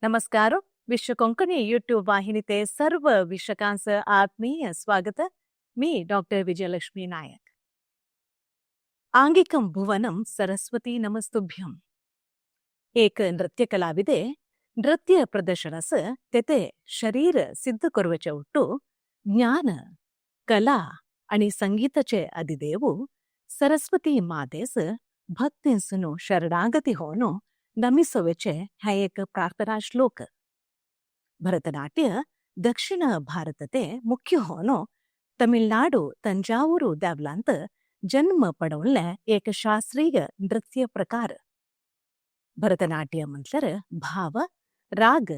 ನಮಸ್ಕಾರ. ವಿಶ್ವ ಕೊಂಕಣಿ ಯೂಟ್ಯೂब ವಾಹಿनीते सर्व वीक्षकांचं आत्मीय स्वागत. मी डॉक्टर विजयलक्ष्मी नायक. आंगिकं भुवनं सरस्वती नमस्तुभ्यं. एक नृत्य कलाविದೆ ನೃತ್ಯ ಪ್ರದರ್ಶನಸ तेते शरीर सिद्ध करवचे ಒಟ್ಟು ज्ञान, कला आणि संगीताचे अधिदेव सरस्वती मातेस भक्तींसनु शरणागती होनो नमिसोवेचे हे एक प्रार्थना श्लोक. भरतनाट्य दक्षिण भारतते मुख्य होनो तमिळनाडू तंजावूर देवलांत जन्म पडवल्ले एक शास्त्रीय नृत्य प्रकार. भरतनाट्य म्हटल्यार भाव, राग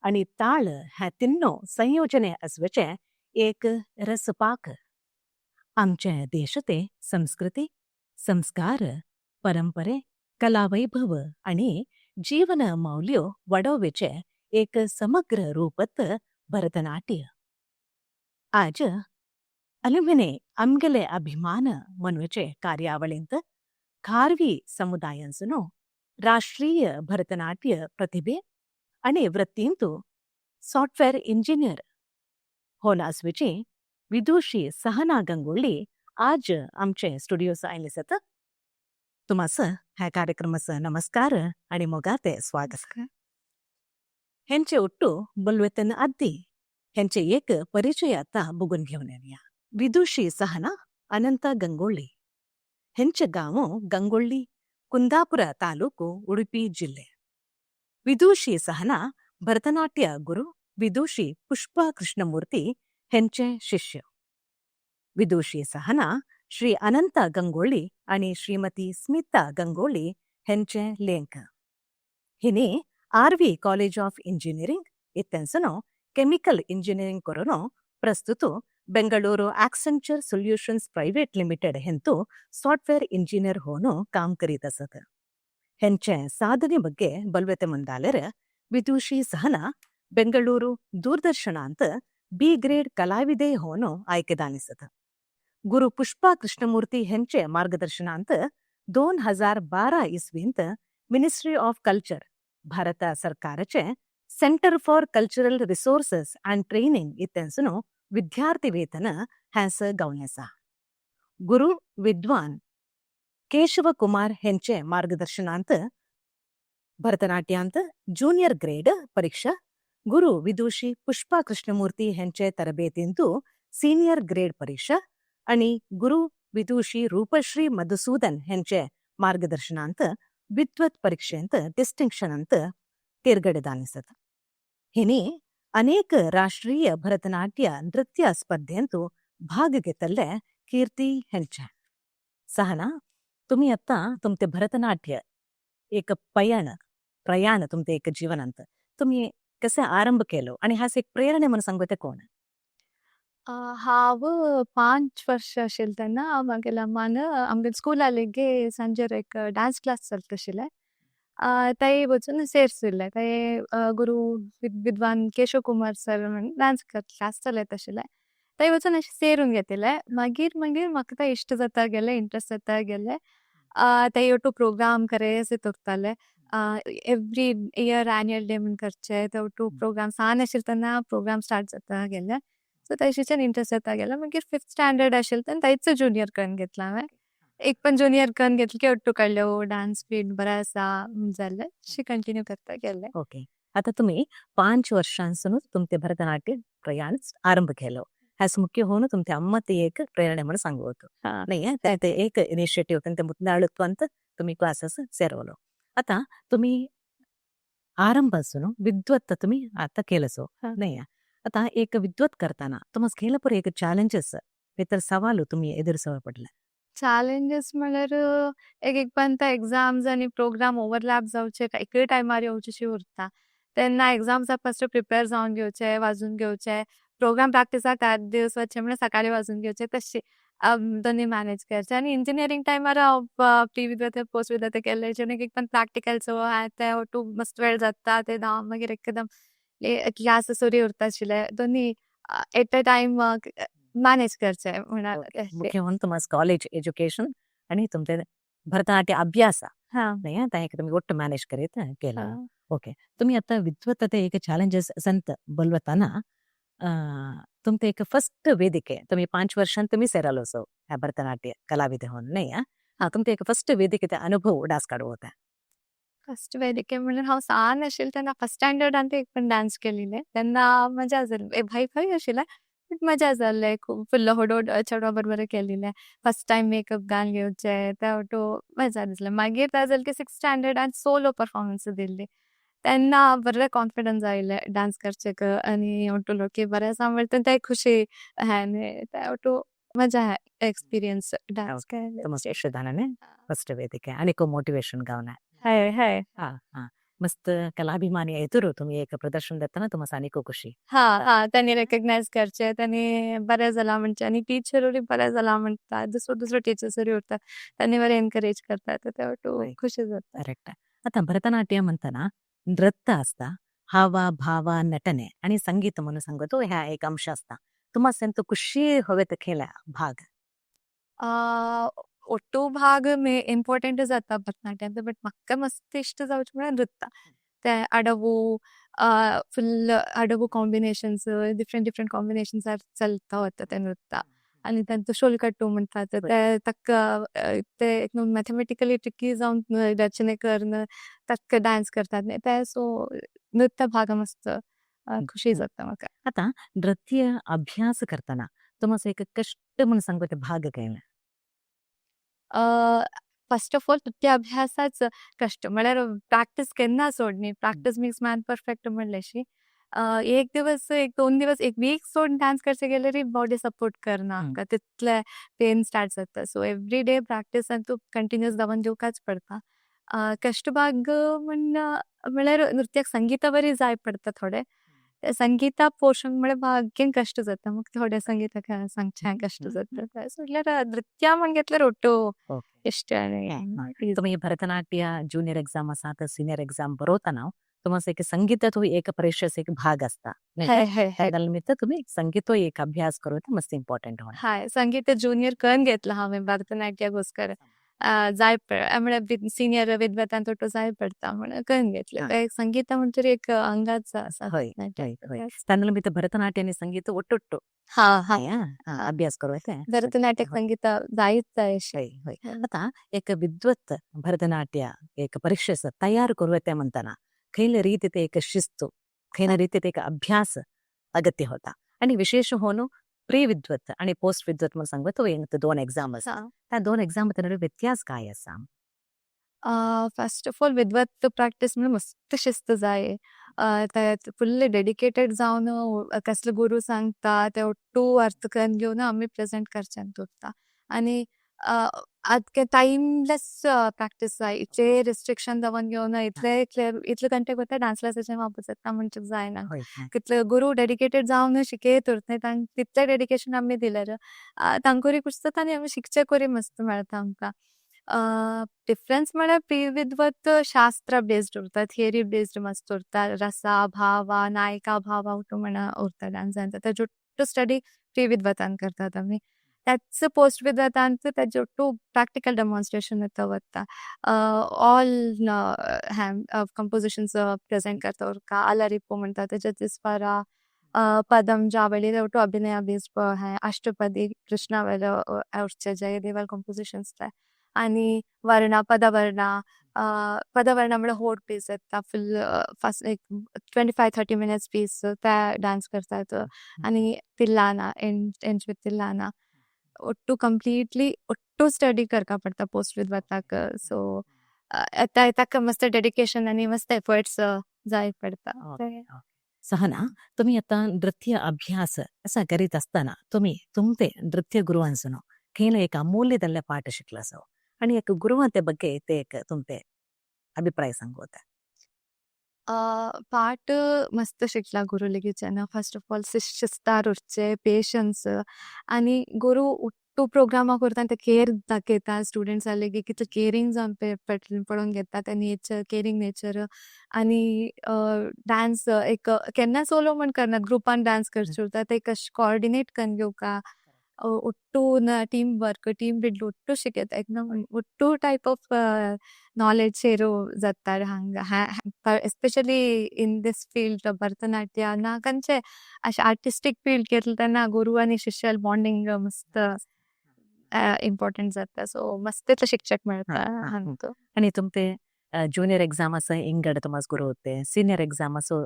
आणि ताळ ह्या तिन्नो संयोजने असवेचे एक रसपाक. आमचे देशते संस्कृती, संस्कार, परंपरे, कलावैभव आणि जीवन मौल्यो वाडोवेचे एक समग्र रूपत भरतनाट्य. आज अल्युमिने आमगेले अभिमान म्हणवेचे कार्यावळींत खारवी समुदायांसनो राष्ट्रीय भरतनाट्य प्रतिभे आणि वृत्तींतु सॉफ्टवेअर इंजिनियर होनासवेची विदुषी सहना गंगोळ्ळी आज आमचे स्टुडिओस आयले आसात. तुमास ह्या कार्यक्रमाचं नमस्कार आणि मोगाते स्वागत. हेंचे ಒಟ್ಟು ಬಲ್ವೆತನ ಅದ್ದಿ हेंचे एक परिचय आता बघून घेऊन येऊया. विदुषी सहना अनंत गंगोळ्ळी हेंचे गांव गंगोळ्ळी, कुंदापुರ ತಾಲೂಕು, ಉಡುಪಿ ಜಿಲ್ಲೆ. ವಿದೂಷಿ ಸಹನಾ ಭರತನಾಟ್ಯ ಗುರು ವಿದೂಷಿ ಪುಷ್ಪಾ ಕೃಷ್ಣಮೂರ್ತಿ ಹೆಂಚೆ ಶಿಷ್ಯ. ವಿದೂಷಿ ಸಹನಾ ಶ್ರೀ ಅನಂತ ಗಂಗೋಳ್ಳಿ आणि श्रीमती स्मिता गंगोळ्ळी हेंचे लेंक. हिने आर.व्ही. कॉलेज ऑफ इंजिनिअरिंग इत्तेंसनो ಕೆಮಿಕಲ್ ಇಂಜಿನಿಯರಿಂಗ್ ಕೊರನು ಪ್ರಸ್ತುತ Bengaluru Accenture solutions private limited ಹೆಂತು ಸಾಫ್ಟ್ವೇರ್ ಇಂಜಿನಿಯರ್ ಹೋನು काम करीत असत. ಹೆಂಚೆ ಸಾಧನೆ ಬಗ್ಗೆ ಬಲ್ವೆತೆ ಮುಂದಾಲೆರ ವಿದೂಷಿ ಸಹನಾ ಬೆಂಗಳೂರು ದೂರದರ್ಶನ ಅಂತ ಬಿ ಗ್ರೇಡ್ ಕಲಾವಿದೆ ಹೋನು ಆಯ್ಕೆದಾನಿಸತ. ಗುರು ಪುಷ್ಪಾ ಕೃಷ್ಣಮೂರ್ತಿ ಹೆಂಚೆ ಮಾರ್ಗದರ್ಶನ ಅಂತ 2012 इसवींत मिनिस्ट्री ऑफ कल्चर, भारत सरकारचे Centre for Cultural Resources and Training इत्यांसनो विद्यार्थी वेतन हॅस गावण्याचा. गुरु विद्वान केशव कुमार हेंचे मार्गदर्शनांत भरतनाट्यांत जूनियर ग्रेड परीक्षा, गुरु विदुषी पुष्पा कृष्णमूर्ती हेंचे तरबेतींतु सीनियर ग्रेड परीक्षा आणि गुरु विदुषी रूपश्री मधुसूदन हेंचे मार्गदर्शनांत विद्वತ್ ಪರೀಕ್ಷೆಂತ ಡಿಸ್ಟಿಂಕ್ಷನ್ ಅಂತ ತೇರ್ಗಡೆದಾನಿಸत. ಹಿನಿ ಅನೇಕ ರಾಷ್ಟ್ರೀಯ ಭರತನಾಟ್ಯ ನೃತ್ಯ ಸ್ಪರ್ಧೆಂತು भाग घेतल्ले कीर्ती हेंचे. सहना, तुम्ही आता तुमचे भरतनाट्य एक पयण प्रयाण तुमचे एक जीवनांत तुम्ही कसे आरंभ केलो आणि हास एक प्रेरणा म्हणून सांगू ते कोण? हांव 5 वर्ष आशिल्लें तेन्ना म्हागेल्या अम्मान आमगे स्कुलालिगे सांजेर एक डान्स क्लास चलता आशिल्लें. थंय वचून सेरसुल्लें. थंय गुरू विद्वान केशव कुमार सर म्हण डान्स क्लास चलयता आशिल्ले. थंय वचून अशें सेरून घेतिल्लें. मागीर मागीर म्हाका तें इश्ट जाता गेलें, इंट्रस्ट जाता गेलें. थंय ओटू प्रोग्राम करें दवरताले. एवरी इयर एन्युअल डे म्हण करचे ते ओटू प्रोग्राम सान आशिल्ले तेन्ना प्रोग्राम स्टार्ट जाता गेले. सो तशीच्यान इंट्रस्ट जाता गेलो. मागीर फिफ्थ स्टँडर्ड आशिल्लें तेन्ना थंयच ज्युनियर करून घेतलां हांवें. एक पण ज्युनियर करून घेतलें की ओट्टू कळ्ळें, ओ डान्स बीन बरें आसा जालें. अशें कंटिन्यू करता गेलें. ओके, आता तुम्ही 5 वर्षांसून तुमचे भरतनाट्य प्रयाण आरंभ केलो. ह्यास मुख्य होऊन तुमचे अम्मा ते एक प्रेरणा म्हणून सांगू होतो. नाही, ते ते एक इनिशिएटिव्ह ते मुद्दाळत्व तुम्ही क्लासेस सेरवलो. आता तुम्ही आरंभासून विद्वत्त तुम्ही आता केलंसो. नाही, आता एक विद्वत करताना तुम्हाला केलं पर एक चॅलेंजेस भितर सवाल तुम्ही एದುರಿಸೋ पडले? चॅलेंजीस म्हळ्यार एक एक पण ते एग्जाम्स आनी प्रोग्राम ओवरलॅप जावचे, एकय टायमार येवचे उरता. तेन्ना एग्जाम्सा फस्ट प्रिपेर जावन घेवचे, वाजून घेवचे. प्रोग्राम प्रॅक्टिसाक आठ दीस वचचे म्हळ्यार सकाळी वाजून घेवचे, तशें दोन्ही मॅनेज करचे. आनी इंजिनियरींग टायमार हांव प्री विद्वत, पोस्ट विद्वत केल्ले, एक पण प्रॅक्टिकल्स ते ओटू मस्त वेळ जाता. ते धांवन मागीर एकदम क्लासीस सुरू उरता आशिल्ले. दोन्ही एट अ टायम मॅनेज करचे म्हणा. मुख्य म्हणून तुम्हाला कॉलेज एज्युकेशन आणि तुमचे भरतनाट्य अभ्यास. हा. नाही त्या एक तुम्ही ಒಟ್ಟು मॅनेज करीत केला. हा. ओके, तुम्ही आता विद्वत्तते एक चॅलेंजेस संत बोलवताना तुमचे एक फर्स्ट वेदिके तुम्ही 5 वर्षांत तुम्ही सेरालो सो ह्या भरतनाट्य कलाविद होऊन नाही हा हा तुमचे एक फर्स्ट वेदिकेचे अनुभव डास काढू होता. फर्स्ट वेदिके म्हणून हांव सान आशिल्लें तेन्ना फर्स्ट स्टँडर्डांत एक पण डान्स केलेले तेन्ना मजा जाली. भाई भाई आशिल्लें बट मजा जाल्ले खूब. फुल्ल होडोड चेडवा बरोबर केलेले. फर्स्ट टायम मेकअप घालून घेवचे ते ओटो मजा दिसले. मागीर ते जालें की सिक्स स्टँडर्डान सोलो परफॉर्मन्स दिल्ली तेन्ना बरें कॉन्फिडन्स आयले डान्स करचेक आनी ओटो की बरें आसा म्हणटा ते खुशी हें न्ही ते ओटो मजा एक्सपिरियन्स डान्स केले. तुमचे यशदानाने फर्स्ट वेदिके आणि मोटिवेशन गावना. हय हय. हा हा, मस्त कलाभिमानी येतुरू तुम्ही एक प्रदर्शन देताना तुम्हाला अनेक खुशी. हा हा, त्यांनी रेकग्नाइज करचे, त्यांनी बरें जाला म्हणचे आनी टिचरूय बरें जाला म्हणटा. दुसरो दुसरो टिचर्सूय उरता, त्यांनी बरें एनकरेज करतात, ते ओटो खुशी जाता. करेक्ट. आता भरतनाट्यम म्हणताना नृत्य असता, हावा भावा नटने आणि संगीत म्हणून सांगतो ह्या एक अंश असता. तुम्हाला तो खुशी हवे तर खेळा भाग. ಒಟ್ಟು भाग मे इम्पॉर्टंट जाता भरतनाट्यम, बट म्हाका मस्त इश्ट जावचें म्हळ्यार नृत्य. ते अडवू फुल अडवू कॉम्बिनेशन्स, डिफरंट डिफरंट कॉम्बिनेशन्स चलता वता ते नृत्य. आनी तांचो शोलकट्टू म्हणटात ते ताका ते एकदम मॅथमॅटिकली ट्रिकी जावन रचने करून ताका डान्स करतात न्ही ते. सो नृत्य भाग मस्त खुशी जाता म्हाका. आता नृत्य अभ्यास करताना तुम्हाला एक कष्ट म्हणून सांगतो ते भाग काय? फर्स्ट ऑफ ऑल नृत्य अभ्यासाच कष्ट म्हळ्यार प्रॅक्टीस केन्ना सोडनी. प्रॅक्टीस मेक्स मॅन परफेक्ट म्हणल्याशी. एक दिवस, एक दोन दिवस, एक वीक सोडून डान्स करचे गेल्यार बॉडी सपोर्ट करना आमकां, तितले पेन स्टार्ट जाता. सो एवरी डे प्रॅक्टीस आनी तूं कंटिन्युअस दवन दिवकाच पडटा. कष्ट भाग म्हण म्हळ्यार नृत्याक संगीता बरी जाय पडटा थोडे. संगीता पोर्शन म्हळ्यार भाग्यन कष्ट जाता म्हाका. थोडे संगीताक सांगचें कष्ट जाता. सोडल्यार नृत्या म्हण घेतल्यार ಒಟ್ಟು इश्ट आनी तुम्ही भरतनाट्य ज्युनियर एक्झाम आसा तर सिनियर एक्झाम बरोवताना तुम्हाला एक संगीत तो एक परीक्षेचा एक भाग असता. हय हय हय. त्या निमित्त तुम्ही संगीत एक अभ्यास करू मस्त इम्पॉर्टंट होणार. हय, संगीत ज्युनियर करून घेतला हांवें भरतनाट्यागोस्कर. जाय म्हळ्यार सिनियर विद्वतान तो जाय पडटा म्हणून करून घेतले. संगीता म्हणतरी एक अंगाच आसा. हय हय हय, त्या निमित्त भरतनाट्य आणि संगीत ಒಟ್ಟೊಟ್ಟು हा हा अभ्यास करू. भरतनाट्य संगीत जायच जाय. हय हय. आता एक विद्वत भरतनाट्य एक परीक्षेस तयार करू ते म्हणताना खैल रीती ते एक शिस्तू, खैल रीती ते एक अभ्यास अगत्य होता आणि विशेष होऊन प्री विद्वत आणि पोस्ट विद्वत म्हणून सांगतो एक दोन एक्झाम असतात. त्या दोन एक्झाम मध्ये व्यत्यास काय असा? फर्स्ट ऑफ ऑल विद्वत प्रॅक्टीस म्हणजे मस्त शिस्त जाय. फुल्ल डेडिकेटेड जावन कसले गुरू सांगता ते ഒಟ್ಟು अर्थ करून घेवन आमी प्रेजेंट करचें उरता. आनी आतां टायमलेस प्रॅक्टीस जाय. इतले रिस्ट्रिक्शन दवन घेवन इतले इतले इतले घंटे करता डान्स क्लासाचें वापस येता म्हणचे जायना. कितले गुरू डेडिकेटेड जावन शिकयत उरता तितले डेडिकेशन आमी दिल्यार तांकूय खुश जाता आनी आमी शिकचे करी मस्त मेळटा आमकां. डिफरन्स म्हळ्यार प्री विद्वत शास्त्र बेस्ड उरता, थियरी बेस्ड मस्त उरता. रसा भावा नायिका भावा म्हणा उरता डान्सान. तेजो स्टडी प्री विद्वतान करतात आमी. त्याच पोस्ट विद्वतान तेजो टू प्रॅक्टिकल डेमॉन्स्ट्रेशन येता वता. ऑल हॅम कंपोजिशन्स प्रेजेंट करता उरका. अलारिपू म्हणटा तेजे जतिस्वरा, पदम जावळी ಒಟ್ಟು ಅಭಿನಯ बेस्ड है. अष्टपदी कृष्णावेलो उरचे जयदेवाल कंपोजिशन्स ते. आनी वर्णा पदवर्णा, पदवर्णा म्हळ्यार होड पीस येता फुल फर्स्ट एक 25-30 मिनट्स पीस ते डान्स करतात. आनी तिल्लाना एंड विथ तिल्लाना ಒಟ್ಟು कंप्लीटली ಒಟ್ಟು स्टडी करका पडटा पोस्ट विद्वताक. सो ताका मस्त डेडिकेशन आनी मस्त एफर्ट्स जाय पडटा. सहना, तुम्ही आता नृत्य अभ्यास असा करीत असताना तुम्ही तुमचे नृत्य गुरुवांसून खंयला एक अमूल्य दल्ले पाठ शिकला सो आणि एक गुरुवांते ಬಗ್ಗೆ ते एक तुमचे अभिप्राय सांगू. पाठ मस्त शिकला गुरु लेगीच्यान. फर्स्ट ऑफ ऑल शिस्तार उरचे, पेशन्स आनी गुरू उट्टू प्रोग्रामा करता ते केअर दाखयता स्टुडंट्सा लेगीत कितले केरींग जावन पळोवन घेता ते नेचर, केरींग नेचर. आनी डान्स एक केन्ना सोलो म्हण करनात, ग्रुपान डान्स करचे उरता ते कशें कॉर्डिनेट करून घेवका. ಒಟ್ಟು ಟೀಮ್ ವರ್ಕ್, ಟೀಮ್ ಬಿಲ್ಡ್ ಒಟ್ಟು शिकयता. एकदम ಒಟ್ಟು ಟೈಪ್ ಆಫ್ ನಾಲೆಡ್ಜ್ शेर जाता हांगा, especially in this field Bharatanatyam ना खंयचे अशें आर्टिस्टीक फील्ड घेतले तेन्ना गुरू आनी शिष्य बॉन्डिंग मस्त इम्पॉर्टंट जाता. सो मस्त तितलें शिकच्याक मेळटा हांगा. आणि तुमते ज्युनियर एक्झाम असं इंगड तुमास गुरु होते, सिनियर एक्झाम असो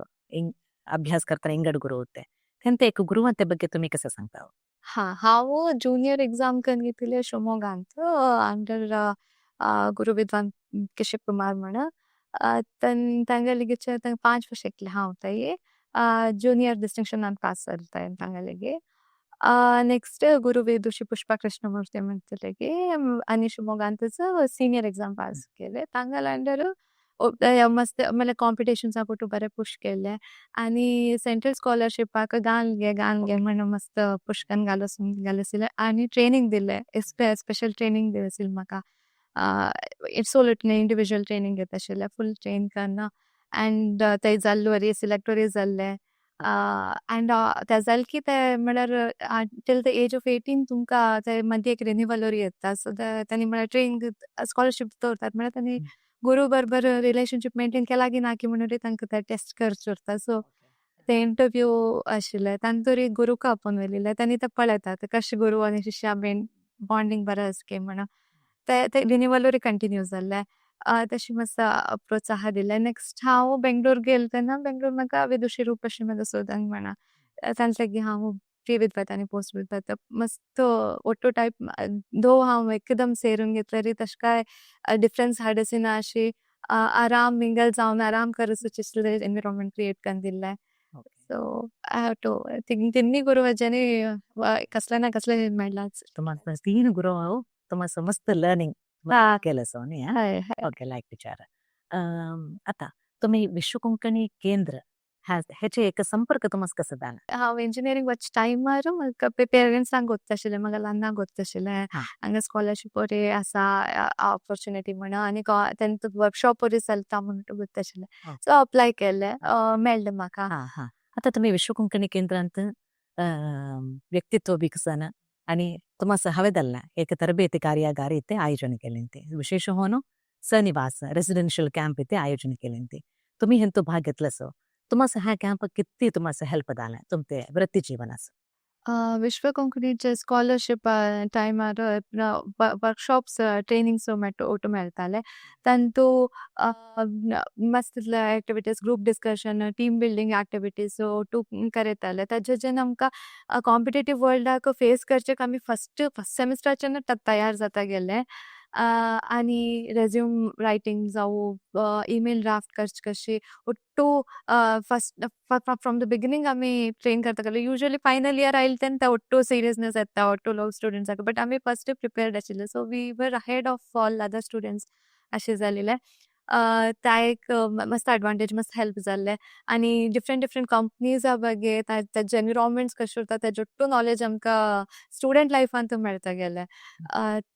अभ्यास करताना इंगड गुरु होते, तेंते एक गुरुವಂತೆ ಬಗ್ಗೆ तुम्ही कसं सांगता? हा, हांव ज्युनियर एक्झाम करून घेतिल्लें शिवमोगांत अंडर गुरु विद्वान केशव कुमार म्हण. तांगेलीगेचे 5 वर्ष शिकलें हांव थंय. ज्युनियर डिस्टिंक्शनान पास जालें तांगेलेगे. नेक्स्ट गुरु विदुषी पुष्पा कृष्णमूर्ती म्हणटलेगी आनी शिवमोगांतच सिनियर एक्झाम पास केले. तांगेले अंडर मस्त म्हणल्यार कॉम्पिटिशन्साक ಒಟ್ಟು बरें पुश केल्लें आनी सेंट्रल स्कॉलरशिपाक घाल गे, घाल गे म्हण मस्त पुश करून घालसिलें आनी ट्रेनिंग दिलें, स्पेशल ट्रेनिंग दिलें म्हाका. सोलो इंडिविज्युअल ट्रेनिंग घेता आशिल्लें, फूल ट्रेन करना अँड थंय जाल्लो वरी सिलेक्ट वरी जाल्लें. अँड ते जालें की ते म्हणल्यार till the age of 18 तुमकां ते मदीं एक रिन्यूअल वरी येता. सो तांणी म्हळ्यार ट्रेन स्कॉलरशीप दवरतात म्हळ्यार तांणी गुरू बरोबर रिलेशनशीप मेंटेन केला की ना की म्हणून तांकां ते टेस्ट करचे उरता. सो ते इंटरव्यू आशिल्ले तांणी तरी गुरूक आपोवन व्हेलेले, तांणी ते पळयतात कशें गुरू आनी शिष्या मेन बॉन्डिंग बरें आसा काय म्हणून. ते ते रिन्यूअल वरी कंटिन्यू जाल्लें. तशी मस्त प्रोत्साह दिलें. नेक्स्ट हांव बेंगलोर गेलें तेन्ना बेंगलोर म्हाका विदुषी रूपश्री मधुसूदन म्हणा तांचे लागीं हांव प्री विद्वत आनी पोस्ट विद्वत मस्त ಒಟ್ಟು टायप दो हांव एकदम सेरून घेतलेरी तशें काय डिफरन्स हाडसिना अशी आराम मिंगल जावन आराम करसचे एनविरोनमेंट क्रिएट करून दिल्लें. सो I have to तिन्ही गुरू म्हज्यांनी कसले ना कसले मेळ्ळाच. तुम्हाला तीन गुरु तुम्हाला मस्त लर्निंग केलं सो न्ही? हय हय. ओके, लायक विचार. आता तुम्ही विश्व कोंकणी केंद्र हेचे एक संपर्क तुम्हाला कसं झाला? हांव इंजिनियरींग वच टायमार म्हाका पेरंट्सांक गोत्त आशिल्लें, म्हाका अन्नाक गोत्त आशिल्लें हांगा स्कॉलरशीप वरी आसा ऑपॉर्च्युनिटी म्हणून आनी तेंचो वर्कशॉप वरी चलता म्हणून गोत्त आशिल्लें. सो अप्लाय केल्लें, मेळ्ळें म्हाका. हा हा आता तुम्ही विश्व कोंकणी केंद्रांत व्यक्तित्व विकसन आणि तुम्हाला हवेदಲ್ಲ एक ತರಬೇತಿ ಕಾರ್ಯಾಗಾರ इथे आयोजन केले ते, विशेष होऊन सनिवास रेसिडेन्शियल कॅम्प इथे आयोजन केले ते, तुम्ही हेंतो भाग घेतलं, तुम्हाला ह्या कॅम्प किती तुम्हाला हेल्प झाला तुमचे वृत्ती जीवनास? विश्व कोंकणीचे स्कॉलरशीप टायमार वर्कशॉप्स, ट्रेनिंग्स ಒಟ್ಟು मेळटाले. तांतू मस्त activities, group discussion, team building activities ಒಟ್ಟು करयताले. ताजेच्यान आमकां कॉम्पिटेटीव वर्ल्डाक फेस करचेक आमी फस्ट फस्ट सेमिस्टराच्यान तयार जाता गेले. आनी रेज्यूम रायटींग जावं, ईमेल ड्राफ्ट करचे कशी, ಒಟ್ಟು फस्ट फ्रॉम the beginning आमी ट्रेन करता गेले. युजली फायनल इयर आयले तेन्ना ते ಒಟ್ಟು सिरियसनेस येता ಒಟ್ಟು लोक स्टुडंट्साक, बट आमी फस्ट प्रिपेर्ड आशिल्ले, so we were ahead of all other students अशें जालेलें. त्या एक मस्त एडवांटेज, मस्त हेल्प जाल्लें. आनी डिफरंट डिफरंट कंपनीजा बगे ताजे एनविरोनमेंट्स कशें उरता तेजें ಒಟ್ಟು नॉलेज आमकां स्टुडंट लायफांत मेळता गेलें.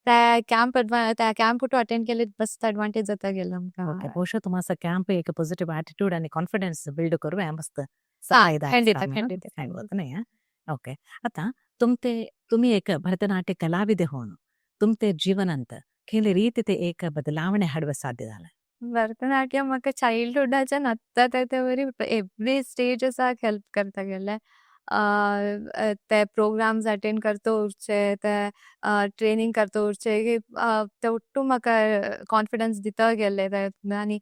त्या कॅम्प अटेंड केले, मस्त एडवांटेज जाता गेलो आमकां. ಬಹುಶಃ तुम्हाला कॅम्प एक पॉझिटिव्ह ॲटिट्यूड आणि कॉन्फिडन्स बिल्ड करू मस्त. खंडित खंडित. नाही, ओके. आता तुमते तुम्ही एक भरतनाट्य कलाविದೆ होऊन तुमते जीवनांत खेळ ರೀತಿತೆ एक ಬದಲಾವಣೆ हाडवा साध्य झाला? भरतनाट्यम म्हाका चायल्डहुडाच्यान आत्तां ते वरी एवरी स्टेजसाक हेल्प करता गेलें. ते प्रोग्राम्स अटेंड करता उरचे, ते ट्रेनिंग करता उरचे, ते ಒಟ್ಟು म्हाका कॉन्फिडन्स दिता गेल्ले. आनी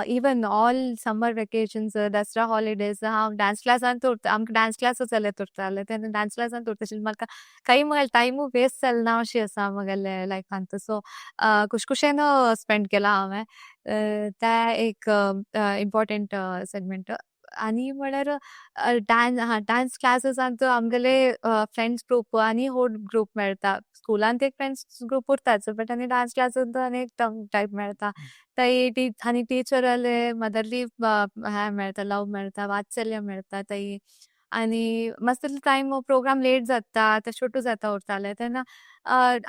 even all summer vacations, Dasara holidays हांव डान्स क्लासांत उरता. आमकां डान्स क्लास चलत उरताले तेन्ना डान्स क्लासांत उरता आशिल्लें. म्हाका कांय म्हगेलें टायमूय वेस्ट जालें ना अशें आसा म्हगेलें लायफांत. सो खुशखुशेन स्पेंड केला हांवें ते एक इम्पॉर्टंट सेगमेंट. आनी म्हळ्यार डान्स, हा, डान्स क्लासीसांत आमगेले फ्रेंड्स ग्रुप आनी व्हड ग्रुप मेळटा. स्कुलांत एक फ्रेंड्स ग्रुप उरताच, बट आनी डान्स क्लासींत आनी एक टायप मेळटा. थंय आनी टिचराले मदरली हें मेळटा, लव मेळटा, वात्सल्य मेळटा थंय. आनी मस्त टायम प्रोग्राम लेट जाता, ते छोटू जाता उरताले तेन्ना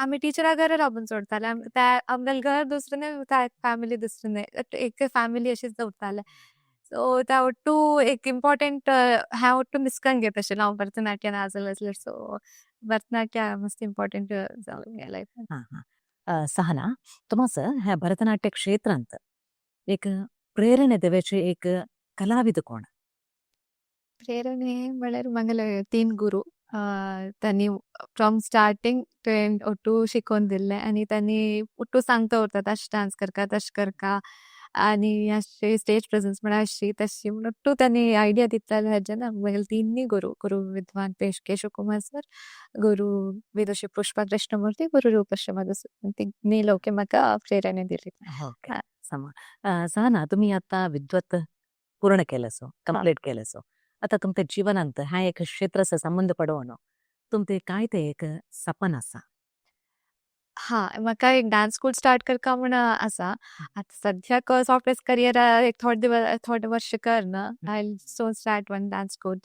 आमी टिचरा घरा राबून सोडताले. त्या आमगेलें घर दुसरें न्हय, फॅमिली दुसरें न्हय, एक फॅमिली अशीच उरताले. सो त्या ಒಟ್ಟು एक इम्पॉर्टंट ह्या ಒಟ್ಟು मिस करून घेत आशिल्लें हांव भरतनाट्य नासलें. सो भरतनाट्य मस्त इम्पॉर्टंट जावन म्हगे लायफान. हां हां. सहना, तुमास ह्या भरतनाट्य क्षेत्रांत एक प्रेरणೆ देवेचे एक कलाविद कोण? प्रेरणೆ म्हळ्यार म्हागेले तीन गुरू. तांणी फ्रॉम स्टार्टिंग टू एंड ಒಟ್ಟು शिकोवन दिल्लें आनी तांणी ಒಟ್ಟು सांगता उरतात, अशें डांस करका, तशें करका आनी अशें स्टेज प्रेजन्स म्हळ्यार अशी तशी म्हूण ಒಟ್ಟು तांणी आयडिया दिताले. हेजेन म्हागेले तिनूय गुरू, गुरू विद्वान केशव कुमार सर, गुरू विदुषी पुष्पा कृष्णमूर्ती, गुरू रूपश्री मधुसूदन, तिगूय लोक म्हाका प्रेरणा दिली. ओके, समा. सहना, तुम्ही आता विद्वत पूर्ण केलं, सो कंप्लीट केलं, सो आता तुमच्या जीवनांत ह्या एक क्षेत्राचा संबंध पडोवन तुमचे काय ते एक सपन आसा? हा, म्हाका एक डान्स स्कूल स्टार्ट करका म्हूण आसा. आतां सद्याक सॉफ्टवेअर करियर एक थोडे दिवस, थोडे वर्ष करना, I soon start one dance school.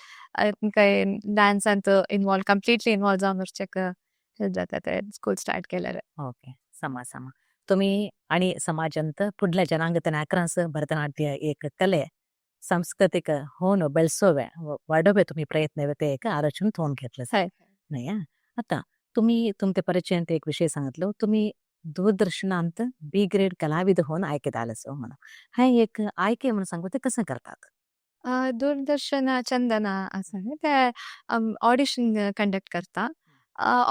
काय डान्सांत इन्वॉल्व, कंप्लिटली इन्वॉल्व जावन उरचेक जाता ते स्कूल स्टार्ट केल्यार. ओके, समा समा. तुम्ही आणि समाजांत पुढल्या जनांगत नाकरांस भरतनाट्य एक कले सांस्कृतिक होऊन बेळसोवे वाढवे तुम्ही प्रयत्न ते एक आलोचन थोन घेतलं नाही. आता तुम्ही तुमच्या परिचयांत एक विषय सांगितलं, तुम्ही दूरदर्शनांत बी ग्रेड कलाविद होऊन आयकत आलं म्हणून, हे एक आयके म्हणून सांगू, ते कसं करतात? दूरदर्शन चंदना आसा न्ही, ते ऑडिशन कंडक्ट करता.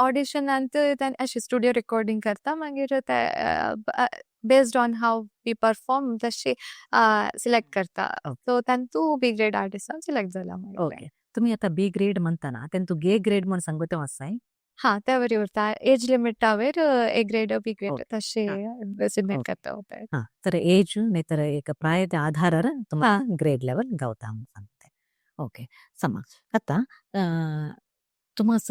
ऑडिशनांत अशें स्टुडियो रेकॉर्डिंग करता, मागीर ते based on how we perform तशी सिलेक्ट करता. सो तांतू बी ग्रेड आर्टिस्ट सिलेक्ट जाला मागीर. ओके, तुम्ही आता बी ग्रेड म्हणताना तेंतू ए ग्रेड म्हणून सांगू तेव्हा आसाय? हा, त्या उरता एज लिमिटावेर ए ग्रेड, बी ग्रेड तशे सिलेक्ट करता. हा, तर एज नाहीतर एक प्रायच्या आधारावर तुम्हाला ग्रेड लेवल गावता म्हणून सांगते. ओके, समा. आता तुम्हास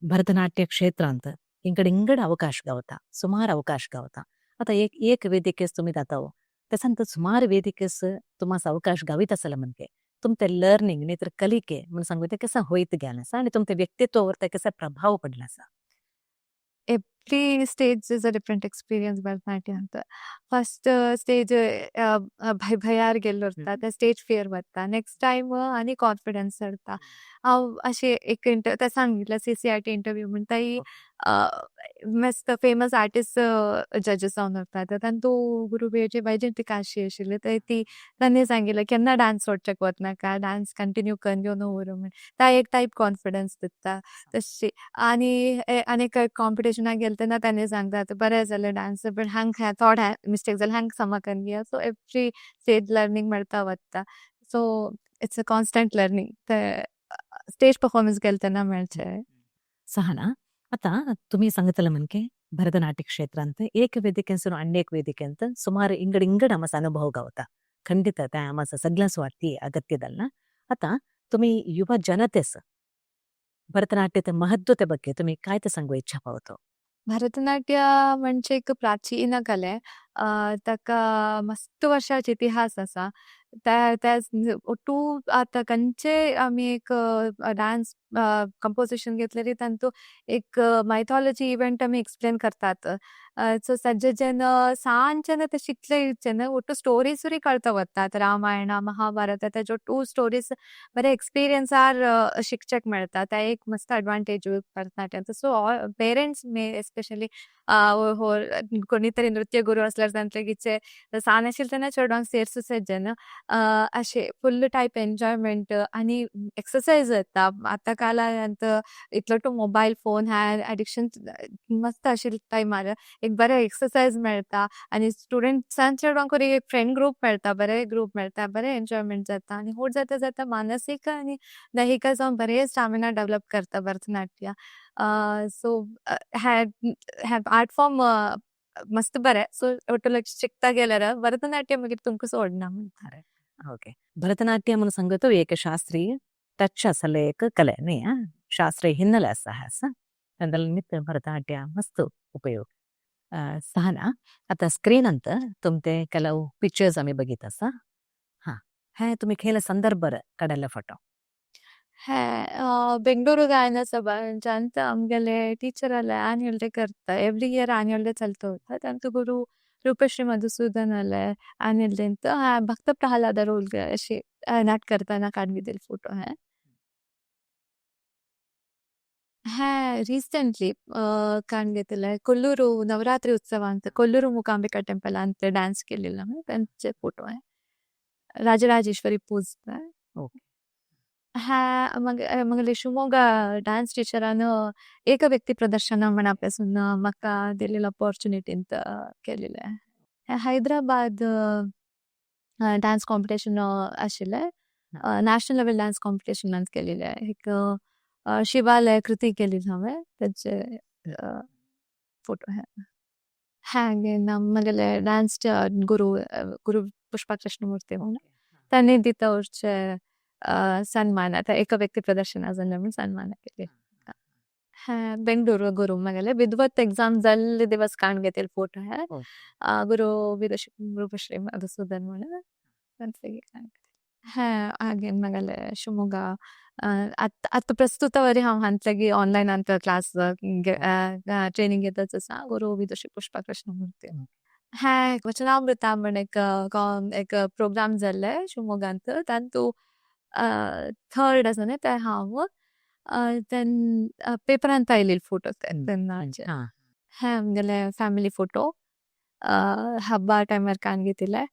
भरतनाट्य क्षेत्रांत इंकड इंगड अवकाश गावता, सुमार अवकाश गावता. आता एक एक वेदिकेस तुम्ही जाताव, त्याच्यानंतर सुमार वेदिकेस तुम्हाला अवकाश गावीत असेल, म्हणजे तुमचे लर्निंग नाहीतर कलिके म्हणून सांगू ते कसं होईत गेलं असा आणि तुमच्या व्यक्तित्वावर ते कसा प्रभाव पडला असा? Every stage is a different experience. Bharatanatyam ಅಂತ ಫಸ್ಟ್ ಸ್ಟೇಜ್ ಭಯ ಭಯಾರ್ गेल्लो उरता, ते स्टेज फियर वता. नेक्स्ट टायम आनी कॉन्फिडन्स चडता. हांव अशें एक ते सांगितलं सीसीआरटी इंटरव्यू म्हण, थंय मस्त फेमस आर्टिस्ट जजेस जावन उरता. तांतू गुरू वैजयंती काशी आशिल्ली. थंय ती तांणी सांगिल्लें, केन्ना डान्स सोडच्याक वचनाका, डान्स कंटिन्यू कर घेवन उर म्हण. ता एक टायप कॉन्फिडन्स दिता तशी. आनी आनी कॉम्पिटिशनाक गेले तेन्ना तांणी सांगता, बरें जालें डान्स, बट हांग थोडे मिस्टेक जाले, हांग समा करून घेया. सो एवरी स्टेज लर्निंग मेळता वता. So it's a constant learning ते स्टेज परफॉर्मन्स केले तेन्ना मेळचे. सहना, आता तुम्ही सांगितलं म्हणजे भरतनाट्य क्षेत्रांत एक ವೇದಿಕೆ ಅನೇಕ ವೇದಿಕೆ ಅಂತ ಸುಮಾರು ಇಂಗಡ ಇಂಗಡ आमचा अनुभव गावता, खंडित त्या आमचा सगळ्यांच वाटती अगत्यದಲ್ಲ. आता तुम्ही युवा जनतेस भरतनाट्यದ महत्त्वತೆ ಬಗ್ಗೆ तुम्ही काय ते सांगू इच्छा पावतो? भरतनाट्य म्हणजे एक प्राचीन कले. ताका मस्त वर्षाचे इतिहास आसा. त्या त्या ಒಟ್ಟು आतां खंयचे आमी एक डान्स कंपोजिशन घेतलेली, तांतू एक मायथॉलॉजी इव्हेंट आमी एक्सप्लेन करतात. सो सज्जे जन सांच्यान ते शिकले, ಒಟ್ಟು स्टोरीज कळता वतात. रामायण, महाभारत, तेजो टू स्टोरीज बरे एक्सपिरियन्सार शिकच्याक मेळटा. त्या एक मस्त एडवांटेज भरतनाट्याचो. सो पेरेंट्स मे एस्पेशली हो कोणीतरी नृत्य गुरू असल्यार तांचे सान आशिल्ले तेन्ना चेडवांक सेर्सूच जन अशे फुल टायप एन्जॉयमेंट आनी एक्सरसाइज जाता. आतां काळांत इतलो टू मोबायल फोन ह्या एडिक्शन मस्त आशिल्ले टायमार एक बरें एक्सरसाइज मेळटा आनी स्टुडंट्सान चेडवांक एक फ्रेंड ग्रूप मेळटा, बरें ग्रूप मेळटा, बरें एन्जॉयमेंट जाता आनी होड जाता जाता मानसीक आनी दैहिक जावन बरें स्टामिना डेवलप करता भरतनाट्य. सो हे आर्ट फॉर्म मस्त बरें. सो ಒಟ್ಟು शिकता गेल्यार भरतनाट्य मागीर तुमकां सोडना म्हणटा. ओके, भरतनाट्य म्हणून सांगतो एक शास्त्रीय टच आसले एक कले न्ही, शास्त्रीय हिन्नेले आसा आसा निमित्त भरतनाट्य मस्त उपयोग. सहना, आता स्क्रीनांत तुमचे ಕೆಲವು पिक्चर्स आमी बघित आसा. हा, हे तुम्ही खेळ संदर्भ काडले फोटो? हे बेंगळुरू गायन सभांच्यान आमगेले टीचर आले एन्युअल डे करता. एवरी इयर एन्युअल डे चलता उरता. तांतू गुरू रूपश्री मधुसूदन आले अनिल भक्त प्रहलाद रोल अशी नाटक करताना काढून घेतलेले फोटो है. ಹ್ಯಾ ರೀಸೆಂಟ್ಲಿ ಕಾಣ್ घेतले ಕೊಲ್ಲೂರು ನವರಾತ್ರಿ ಉತ್ಸವ ಅಂತ ಕೊಲ್ಲೂರು ಮೂಕಾಂಬಿಕಾ ಟೆಂಪಲ್ ಅಂತ ಡ್ಯಾನ್ಸ್ केलेला त्यांचे फोटो आहे. राजराजेश्वरी पूजता. ಹ್ಯಾ मगले शिवमोग्गा डान्स टीचरान ಏಕ ವ್ಯಕ್ತಿ ಪ್ರದರ್ಶನ म्हणापासून म्हाका दिलेला ऑपॉर्च्युनिटींत केलेले. हैदराबाद डान्स कॉम्पिटिशन आशिल्लें, नॅशनल लेवल डान्स कॉम्पिटिशनांत केलेले. एक शिवालय कृती केली हांवें, तेचे फोटो है. हांगे मगेले डान्स गुरु गुरु पुष्पा कृष्णमूर्ती म्हणून तांणी दिता उरचे सन्मान आता एका व्यक्ती प्रदर्शन जालें म्हूण सन्मान केले. ಹ್ಯಾ ಬೆಂಗಳೂರು ಗುರು मगेले विद्वತ್ एग्जाम जाल्ले दिवस काडून घेतले फोटो है. गुरु विदुषी रूपश्री मधुसूदन म्हणून. ಹ್ಯಾ ಹಾಗೆ मगेले ಶಿವಮೊಗ್ಗ आतां प्रस्तुत वरी हांव हांतलेगी ऑनलायन आंत क्लास ट्रेनिंग घेतच आसा गुरु विदुषी पुष्पा कृष्णमूर्ती. ಹ್ಯಾ वचनामृता म्हण एक एक प्रोग्राम जाल्ले शिवमोग्गांत, तातूंत थर्ड आसा न्ही ते हांव then पेपरांत आयलेले फोटो ते तेन्नाचे. ಹ್ಯಾ आमगेले फॅमिली फोटो हब्बा टायमार काडून घेतिल्ले.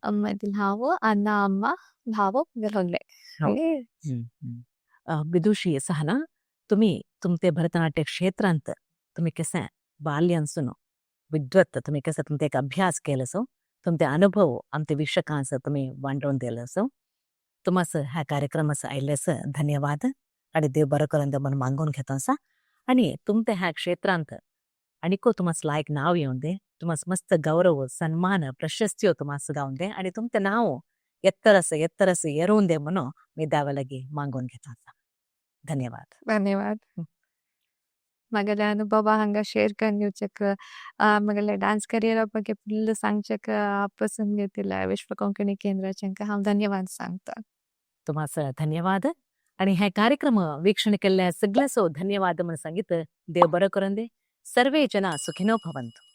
मागीर हांव, अण्णा, अम्मा, भाव होले. विदुषी सहना, तुम्ही तुमचे भरतनाट्य क्षेत्रांत तुम्ही कसे बाल्यांसून विद्वत तुम्ही कसं तुमचे एक अभ्यास केलं सो तुमचे अनुभव आमचे वीक्षकांस तुम्ही वांटून दिलं सो तुम्हास ह्या कार्यक्रमास आयिल्लेस धन्यवाद आणि देव बरो करून म्हण मागून घेतो आसा. आणि तुमचे ह्या क्षेत्रांत आनीको तुम्हास लायक नाव येवन दे, तुम्हास मस्त गौरव सन्मान प्रशस्त्यो तुम्हास गावन दे आणि तुमचे नाव एत्तरस एत्तरस येरून दे म्हणून मी द्यावा लागी मागून घेता आसा. धन्यवाद. धन्यवाद. मगेले अनुभव हांगा शेअर करून घेवचेक, मगेले डान्स करियरा ಬಗ್ಗೆ फुल सांगचेक आपसून घेतिल्ले विश्व कोंकणी केंद्राचें हांव धन्यवाद सांगता. तुम्हास धन्यवाद. आणि हे कार्यक्रम वीक्षण केल्ल्या सगळ्यासो धन्यवाद म्हणून सांगित देव बरो करून दे. सर्वे जना सुखिनो भवन्तु.